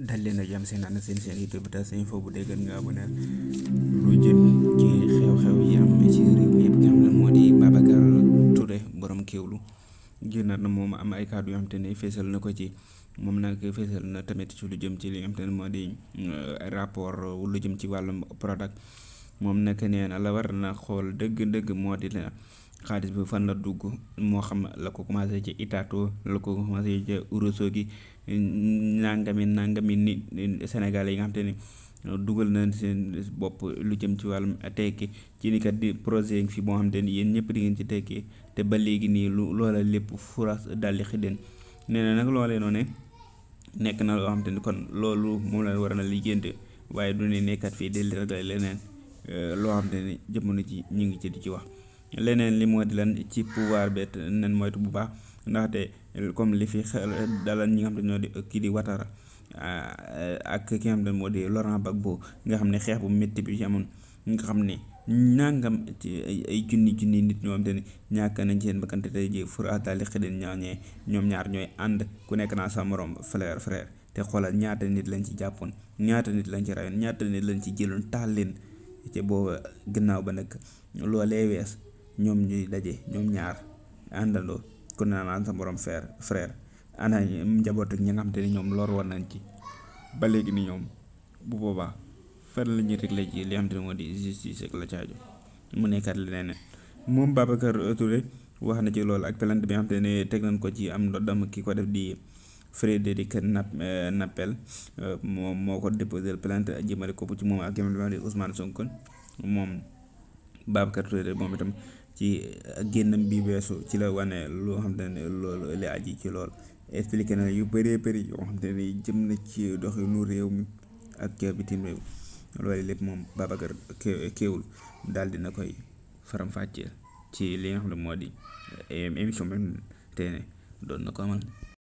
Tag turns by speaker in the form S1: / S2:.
S1: dal leen a jàmm seen ànd seen YouTube TAS info bu dee gën nga abonné lu jëm ci xew-xew yi am ci réew mi yëpp nga xam ne moo di Babacar Touré borom Kéwoulo génnaat na moom am ay kàddu yoo xam te ne feesal na ko ci moom nag feesal na tamit ci lu jëm ci li nga xam te ne moo di rapport lu jëm ci wàllum Prodac moom nag nee na la war na xool dëgg-dëgg moo di la xaalis bi fan la dugg moo xam la ko commencé ci Itato la ko commencé ci Ourossogui nangami nit Sénégal yi nga xam te ne dugal nañ seen bopp lu jëm ci wàllum tekki ci ni kat di projet fi boo xam te ni yéen ñëpp di ngeen ci tekki te ba léegi nii loola lépp furas daldi xideen nee na nag loolee noonu nekk na loo xam te ni kon loolu moom la war na liggéeyante waaye du ne nekkat fii delli rek leneen loo xam te ni jamono ji ñu ngi ci di ci wax leneen li moo di lan ci pouvoir bet nen moytu bu baax ndaxte comme li fi dalal ñi nga xam te ñoo di kii di Ouattara ak ki nga xam ne moo di Laurent Gbagbo nga xam ne xeex bu métti bi ci amoon nga xam ne nangam ci ay junni nit ñoo xam te ne ñàkk nañ seen bakkante tey ji fura daali xëdeen ñaañee ñoom ñaar ñooy ànd ku nekk naa sa morom frère te xoolal ñaata nit lañ ci jàppoon ñaata nit lañ ci rayoon ñaata nit lañ ci jëloon taal leen ci booba gannaaw ba nag loolee wees ñoom ñuy daje ñoom ñaar àndandoo kon naan sa morom frère ana njaboot ak ñi nga xam te ne ñoom lor war nañ ci ba léegi ni ñoom bu boobaa fan la ñuy réglé ci li nga xam te ne moo di justice ak la caajo mu nekkat leneen moom Babacar Touré wax na ci loolu ak plainte bi nga xam te ne teg nañ ko ci am ndoddam ki ko def di Frédéric Nappel moom moo ko déposé plainte jëmale ko ci moom ak jëmale di Ousmane Sonko moom Babacar Touré moom itam ci génnam bi weesu ci la wane loo xam te ne loolu li aji ci lool expliqué na yu bëree bëri yoo xam te ne jëm na ci doxinu réew mi ak bitim réew loolu lépp moom Babacar Kéwoulo daal dina koy faram-fàcceel ci li nga xam ne moo di émission bi te ne doon na ko amal